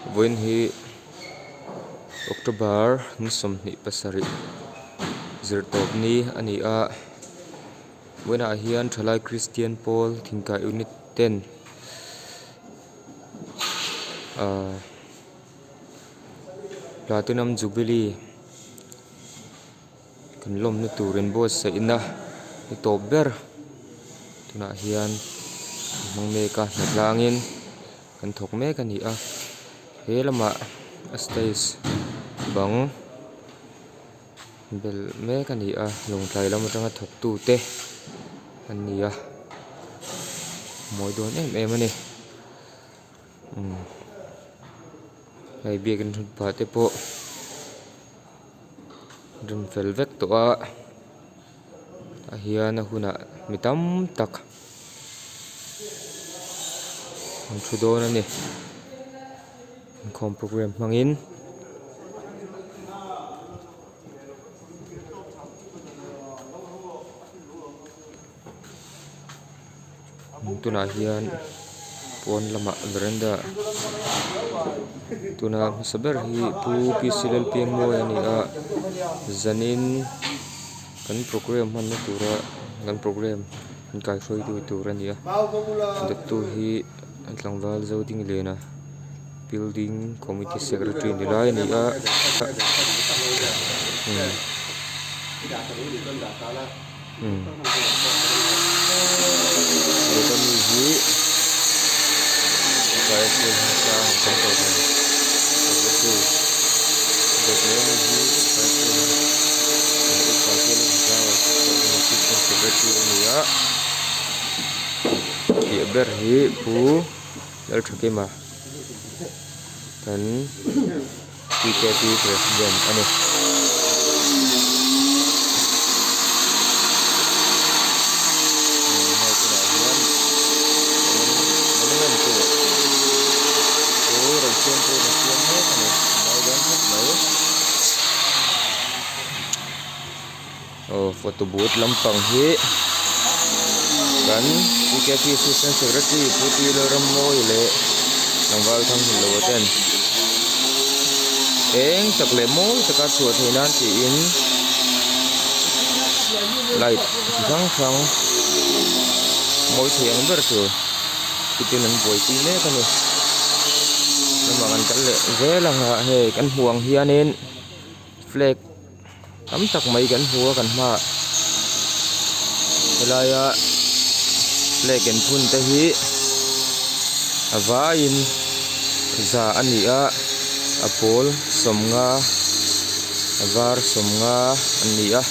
Vawiin hi October ni 27 zirtawp ni a ni a vawiinah hian thalai Kristian pawl thingkai unit ten ahh Platinum Jubilee Kan lawmna tur in buatsaihna ni tawp ber tunah hian an hmang mek a hnatlangin kan thawk mek a ni a he lamah a stage bang bel mek a ni a lawngtlai lam atanga thawk tu te an ni a mawi dawn em em a ni umm hei biakin thutphah te pawh. Rem fel vek tawh a tah hian a hunah mi tam tak an thu dawn a ni inkhawm programme hmangin. Tunah hian pawn lamah veranda tuna hmasa ber hi pu P C Lalpiangmawia a ni a zanin kan programme hmanna tura kan programme an kaihruaitu tur a ni a dawttu hi tlangval Zodingliana building committee secretary ni lai a ni a. Piah ber hi pu Lalthakima kan TKP president a ni. Hei tunah hian monument tur chu rawn siam tur a siam mek a ni a mawi dawn khawp mai. Aw photo booth lampang hi kan TKP assistant secretary Pu T Lalrammawia leh tlangval Thanghilloa ten eng tak leh mawi taka chhuah theih nan tiin light chi hrang hrang mawi thei ang ber tur chutin an buaipui mek a ni lamah kan kal leh zel ang a hei kan hmuh ang hianin flag tam tak mai kan hmu a kan hmaah helaia flag in phun te hi a vaiin za a ni a a pawl sawmnga a var sawmnga an ni a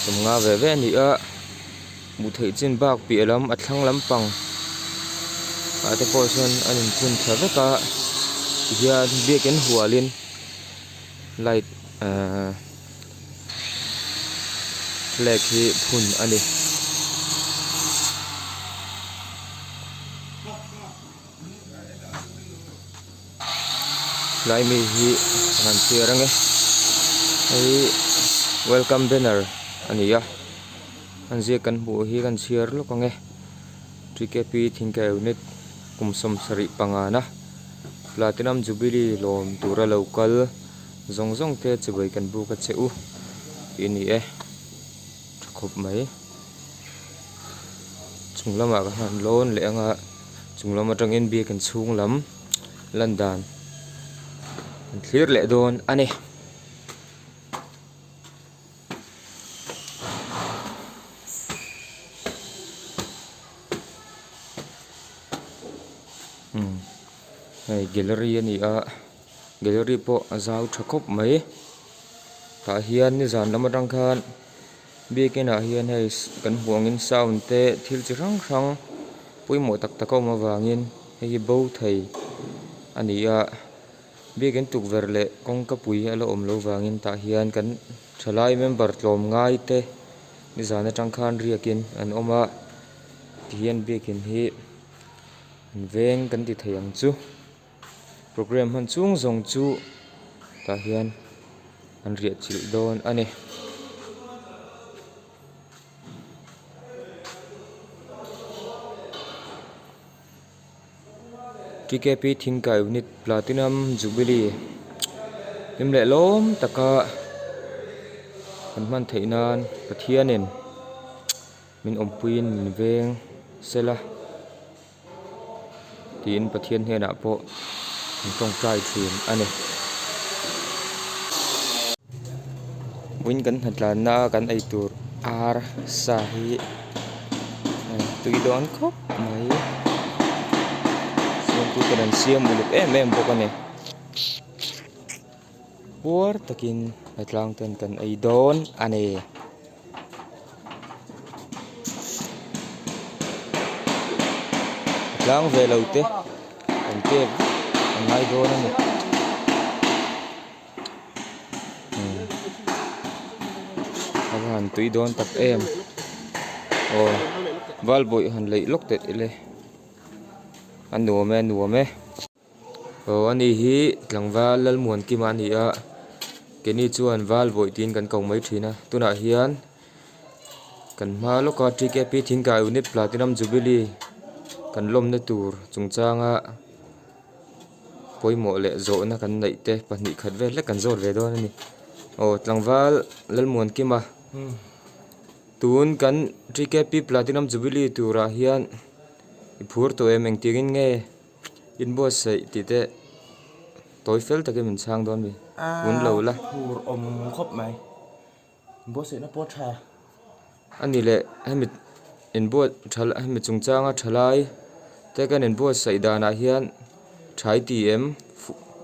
sawmnga ve ve a ni a hmuh theih chin bak piah lam a thlang lampang ah te pawh sawn an inphun thla vek a tihian biakin hualin. Light ahh flag hi phun a ni. Tlai mi hi ka han chhiar ange hei welcome banner a ni a an ziak kan hmuh hi kan chhiar lawk ange TKP Thingkai unit kum 75 na. Platinum Jubilee lawm tura lo kal zawng zawng te chibai kan buk a che u tih a ni e tha khawp mai chung lamah ka han lawn leh anga chung lam atangin biakin chhung lam lan dan an thlir leh dawn a ni. Hei gallery a ni a gallery pawh a zau tha khawp mai tah hian nizan lam atang khan biakin ah hian hei kan hmuh angin sound te thil chi hrang hrang pawimawh tak tak a awm avangin hei hi bo thei a ni a biakin tukverh leh kawngka pui a la awm loh vangin tah hian kan thalai member tlawm ngai te nizan atang khan riakin an awm a tihian biakin hi an veng kan ti thei ang chu programme hman chhung zawng chu tah hian an riah chilh dawn a ni. TKP Thingkai Unit Platinum Jubilee hlim leh lawm taka kan hman theih nan Pathianin min awmpuiin min veng sela tiin Pathian hnenah pawh an tawngtai thin a ni. Vawiin kan hnatlanna a kan eitur ar sa hi tui dawn khawp mai siamtu ten an siam uluk em em bawk a ni puar takin hnatlang ten kan ei dawn a ni. Tlang ve lo te kan pek a ngai dawn a ni. A va han tui dawn tak em aw val bawih han leih lawk teh ila a nuam e a nuam e. Aw ani hi tlangval Lalmuankima a ni a keini chuan val bawih tiin kan ko mai thin a tunah hian kan hma lawka TKP Thingkai Unit Platinum Jubilee kan lawmna tur chungchanga pawimawh leh zawhna kan neih te pahnih khat vel hlek kan zawt ve dawn a ni aw tlangval Lalmuankima tun kan TKP Platinum Jubilee turah hian i phur tawh em engtiangin nge. Inbuatsaih tih te tawi fel takin min chhang dawn mi un lo la. Phur awm khawp mai. Inbuatsaihna pawh a tha. A ni leh hemi inbuat tha hemi chungchanga tha lai te kan inbuatsaih danah hian tha i ti em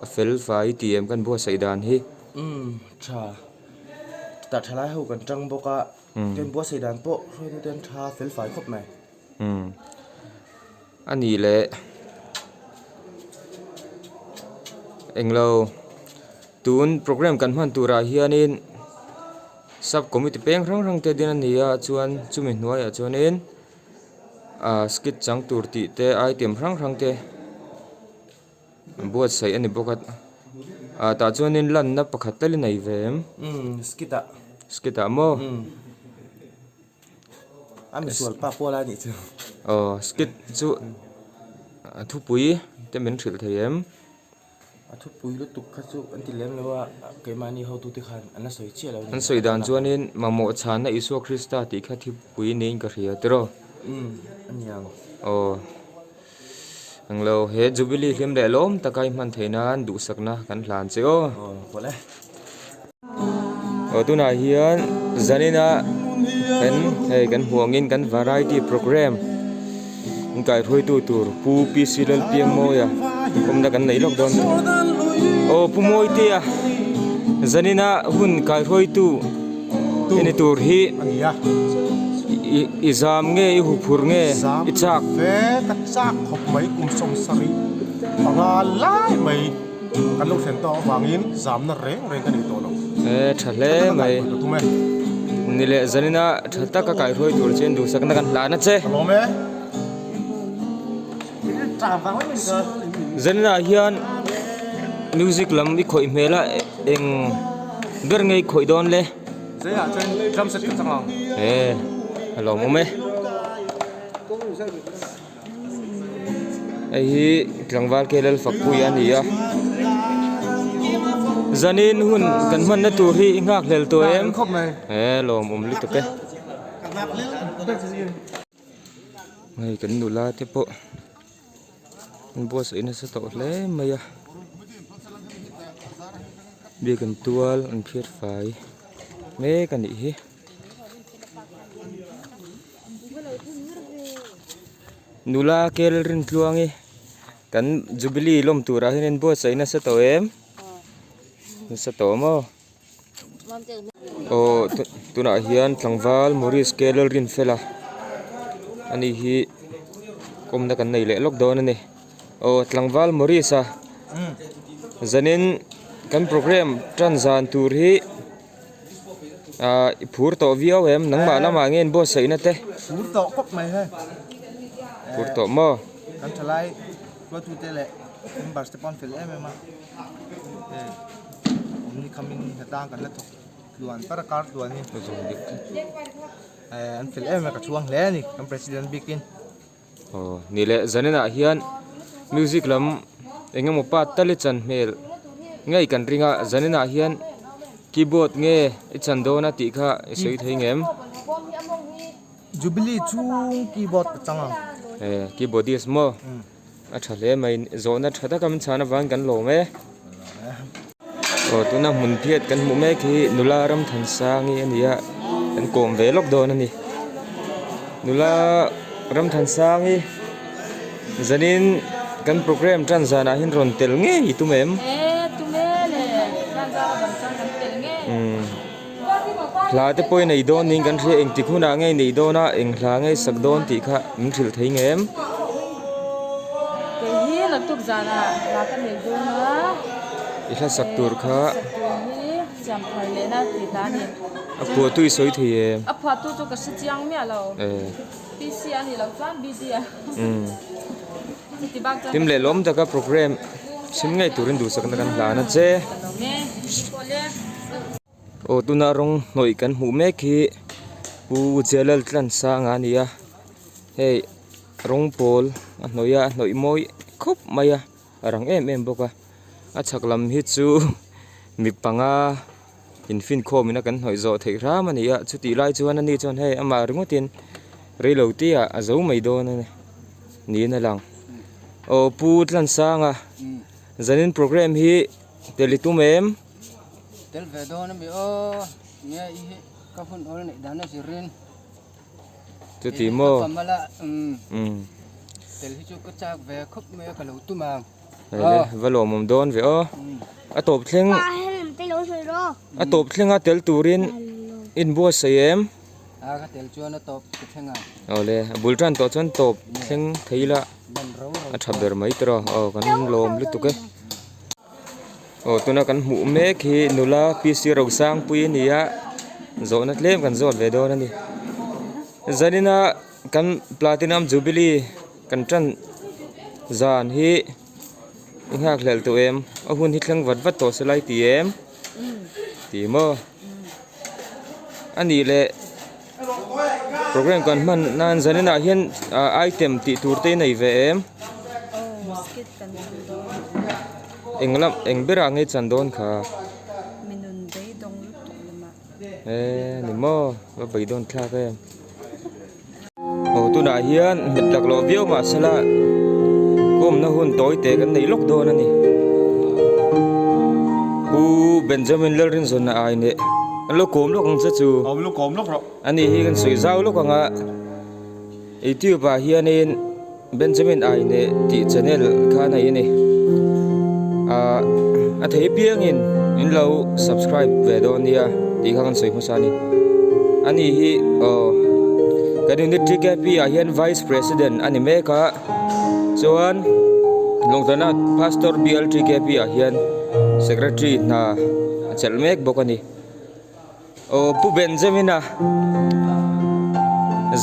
a fel fai i ti em kan buatsaih dan hi. Umm tha. Chutah tha lai ho kan tang bawk a, kan inbuatsaih dan pawh hruaitute an tha fel fai khawp mai. Umm. A nih leh englo tun program kan hman turah hianin sub committee peng hrang hrang te din a ni a chuan chumi hnuaiah chuanin ah skit chang tur tih te item hrang hrang te buatsaih a ni bawk a ah tah chuanin lanna pakhat tal i nei ve em skit ah skit ah maw. A misual pa pawh lai nih chu. Aw skit chu a thupui te min hrilh thei em? A thupui lutuk kha chu an ti lem lo a, keimahni hotute khan an la sawi chiah lo a ni. An sawi dan chuanin mamawh chhanna Isua Krista tih kha thupui niin ka hria tiraw? Umm a ni ang. Aw englo he Jubilee hlim leh lawm taka i hman theih nan duhsakna kan hlan che aw. Aw pawlh e. Aw tunah hian zanina kan hei kan hmuh angin kan variety programme an kaihruaitu tur Pu PC Lalpiangmawia awmna kan neih lawk dawn aw Pu Mawitea zanina hun kaihruaitu i ni tur hi i zam nge i huphur nge i chak. Ve ka chak khawp mai kum 70 panga lai mai. Kan lo thlen tawh avangin zamna reng reng ka nei tawh lo. E tha hle mai. Ka tum e. Ni leh zanina tha taka kaihruai tur chuan duhsakna kan hlan a che. Ka lawm e. Zanina hian music lam i khawih hmel a eng ber nge i khawih dawn le? Zaiah chuan drum set ka chang ang. E a lawmawm e. Hei hi tlangval ke Lalfakpui a ni a zanin hun kan hmanna tur hi i nghak hlel tawh em he lawmawm lutuk e hei kan nula te pawh an buatsaih nasa tawh hle mai a biakin tual an phiat fai mek a nih hi. Nula kel Rintluangi kan Jubilee lawm turah hian in buatsaih nasa tawh em? Nasa tawh maw? Aw tunah hian tlangval Maurice K Lalrinfela ani hi kawmna kan nei leh lawk dawn a ni. Aw tlangval Maurice a zanin kan programme tan zan tur hi. Ahh i phur tawh viau em nangmah lamah nge in buatsaihna te phur tawh khawp mai hei phur tawh maw kan thalai hruaitute leh members te pawh an fel em em a hei awmni khamin hnatlang kan la thawk tluan par a kar tluan hi eh an fel em em a ka chhuang hle a ni kan president bikin Aw ni leh zaninah hian Music lam eng emaw part tal i chan hmel ngei kan ring a zaninah hian keyboard nge i chan dawn a tih kha i sawi thei ngem. Jubilee chhung keyboard ka chang ang. E keyboardist maw a tha hle mai zawhna tha taka min chhan avangin kan lawm e. Aw tuna hmun phiat kan hmuh mek hi nula Ramthansangi a ni a kan kawm ve lawk dawn a ni nula Ramthansangi zanin kan programme tan zanah hian rawn tel ngei i tum em? Hla te pawh i nei dawn niin kan hria engtik hunah nge i neih dawn a eng hla nge i sak dawn tih kha min hrilh thei nge em? Kei hi naktuk zanah hla ka nei dawn a. I hla sak tur kha. Hla sak tur hi siam thar lehna tih hla a ni. A phuahtu i sawi thei em? A phuahtu chu ka hre chiang miah lo. PC a nih loh chuan BD a. Chuti bak chuan. Hlim leh lawm taka programme chhim ngei turin duhsakna kan hlan a che. Ka lawm e. Pawh le. Aw tuna rawng hnawih kan hmuh mek hi Pu Jalal Tlansanga a ni a hei rawng pawl a hnawih a a hnawih mawi khawp mai a a rang em em bawk a a chhak lam hi chu mi panga infinkhawm in a kan hnawih zawh theih hram a ni a chutih lai chuan ani chuan hei amah ringawtin reilo te ah a zo mai dawn a ni niin a lang aw Pu Tlansanga zanin programme hi tel i tum em? Tel ve dawn a mi aw, nge i hi ka hun awl neih dan a zirin. Chuti maw? Ka mala umm tel hi chu ka chak ve khawp mai a ka lo tum ang. Hei va lawmawm dawn ve aw. A tawp thleng a tawp thlenga tel turin inbuatsaih em? A ka tel chuan a tawp ka thleng ang. Awle a bul tan tawh chuan tawp thleng thei ila a tha ber mai tawh aw kan lawm lutuk e. Aw tuna kan hmuh mek hi nula PC Rosangpui a ni a zawhna tlem kan zawt ve dawn a ni zanina kan platinum jubilee kan tan zan hi i nghak hlelh tawh em a hun hi thleng vat vat tawh se lai ti em ti maw a nih leh Program kan hman nan zanin ah hian ah item tih tur te i nei ve em? Eng lam eng berah nge chan dawn kha? E ni maw va beidawn thlak em? Aw tunah hian nghet tak loh viau mahsela kawmna hun tawi te kan nei lawk dawn a ni. Pu Benjamin Lalrinzawna ai neh an lo kawm lawk ang che chu. Awm lo kawm lawk rawh. Ani hi kan sawi zau lawk ang a, youtube ah hianin Benjamin Aine tih channel kha a nei a ni. Ahh a thei piangin in lo subscribe ve dawn nia tih kha kan sawi hmasa a ni. Ani hi aw kan unit TKP ah hian vice president a ni mek a, chuan Lawngtlana Pastor Bial TKP ah hian secretary hna a chelh mek bawk a ni. Aw Pu Benjamin-a,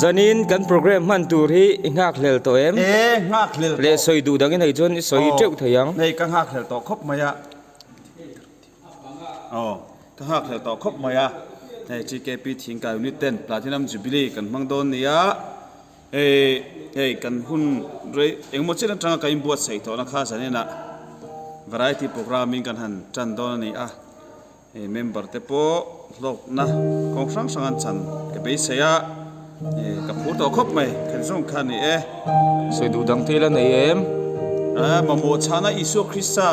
zanin kan programme hman tur hi i nghakhlel tawh em? E, nghakhlel tawh. Leh sawi duh dangin hei chuan i sawi teuh thei ang. Hei ka nghakhlel tawh khawp mai a. Aw, ka nghakhlel tawh khawp mai a. Hei GKP Thingkai Unit ten Platinum Jubilee kan hmang dawn nia. Hei, hei kan hun rei engmaw chen atanga ka inbuatsaih tawhna kha zaninah variety programme in kan han tan dawn a ni a. Hei member te pawh hlawkna kawng hrang hrang an chan ka beisei a, ka phur tawh khawp mai khen zawng kha a ni e. Sawi duh dang te ila nei em? A mamawh chhana Isua Krista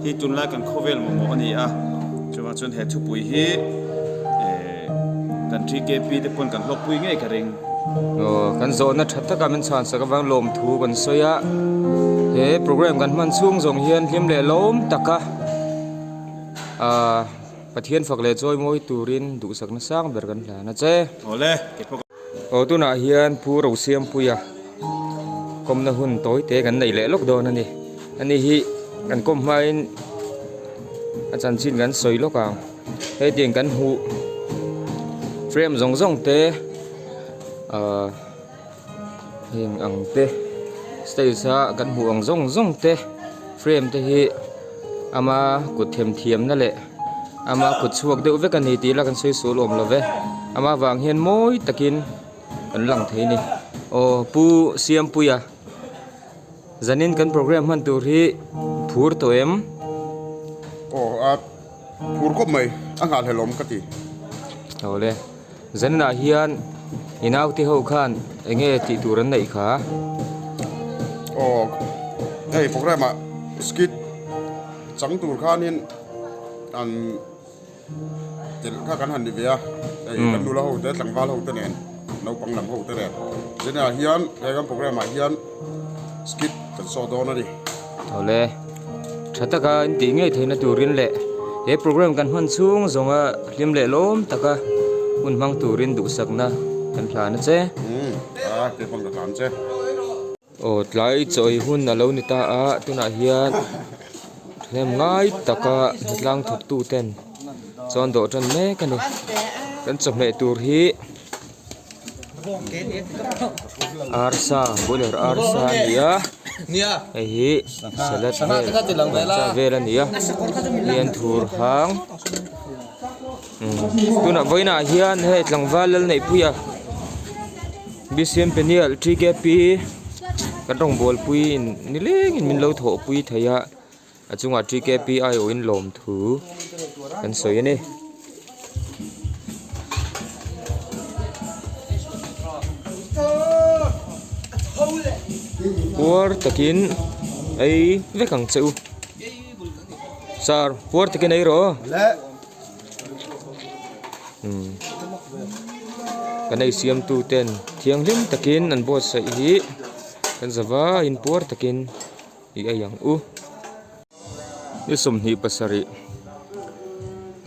hi tunlai kan khawvel mamawh a ni a, chuvang chuan he thupui hi kan TKP te pawn kan hlawkpui ngei ka ring. Aw, kan zawhna tha taka min chhansak avang lawmthu kan sawi a, he program kan hman chhung zawng hian hlim leh lawm taka Ahh Pathian fak leh chawi mawi turin duhsakna sang ber kan hlan a che. Awle, kei pawh ka. Aw tunah hian Pu Rosiampuia kawmna hun tawi te kan nei leh lawk dawn a ni. Ani hi kan kawm hmain a chanchin kan sawi lawk ang. Hetiang kan hmuh frame zawng zawng te ahh heng ang te stage a kan hmuh ang zawng zawng te frame te hi ama kut themthiamna leh ama kut chhuak deuh vek a ni tih ila kan sawi sual awm lo ve ama vang hian mawi takin kan lang thei a ni aw pu siampuia. Zanin kan program hman tur hi phur tawh em? Aw a phur khawp mai, a nghahhlelawm ka ti. Awle, zaninah hian i naute ho khan eng nge tih tur an neih kha? Aw, hei program ah skit chang tur khanin an. Telh kha kan han ni ve a, hei kan nula ho te tlangval ho te nen naupang lam ho te nen zinah hian he kan program ah hian skit kan saw dawn a ni. Awle, tha taka in tih ngei theihna turin leh he program kan hman chhung zawnga hlim leh lawm taka hun hmang turin duhsakna kan hlan a che. Umm, a keipawh ka hlan che. Aw tlai chaw ei hun a lo ni ta a tunah hian thahnem ngai taka hnatlang thawk tu ten chuan dawh tan mek a ni kan chawhmeh tur hi arsa boiler arsa a ni a hei hi salad vel hmarcha vel a ni a hian thur hang tunah vawiinah hian hei tlangval Lalneihpuia. Bcm Peniel TKP kan rawngbawlpui in nileng in min lo thawhpui thei a a chungah TKP aiawh in lawmthu kan sawi a ni. Puar takin ei vek ang che u sir puar takin ei rawh. Umm kan ei siamtu ten thianghlim takin an buatsaih hi kan za vaiin puar takin i ei ang u. Ni 27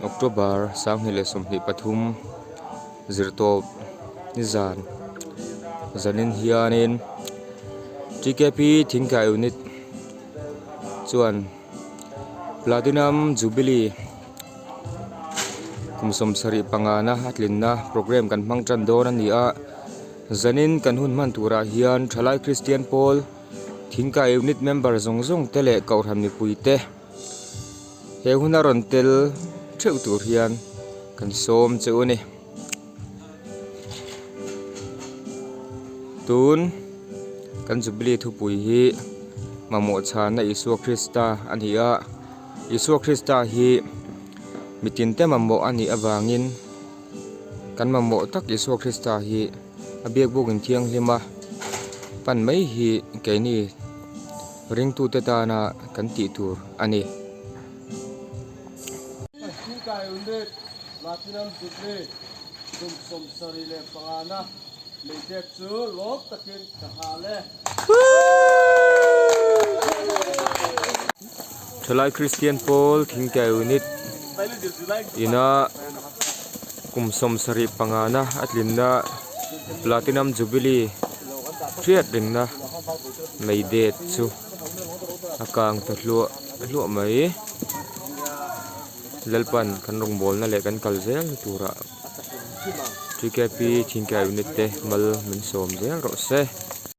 October 2023 zirtawp nizan zanin hianin TKP Thingkai Unit chuan Platinum Jubilee kum 75 na a tlinna program kan hmang tan dawn a ni a zanin kan hun hman turah hian thalai Kristian pawl thingkai unit member zawng zawng te leh kohhran mipui te he huna rawn tel theuh tur hian kan sawm che u a ni. Tun kan Jubilee thupui hi mamawh chhana Isua Krista a ni a, Isua Krista hi mitin te mamawh a nih avangin kan mamawh tak Isua Krista hi a biakbuk in thianghlim a pan mai hi keini ringtute tana kan tih tur a ni. Platinum Jubilee kum 75 na meidek chu lawm takin ka hal e. Thalai Kristian pawl Thingkai Unit ina kum 75 na a tlinna Platinum Jubilee hriat rengna meidet chu a kang ta hluah hluah mai. Lalpan kan rawngbawlna leh kan kal zel na turah TKP Thingkai Unit te mal min sawm zel rawh se.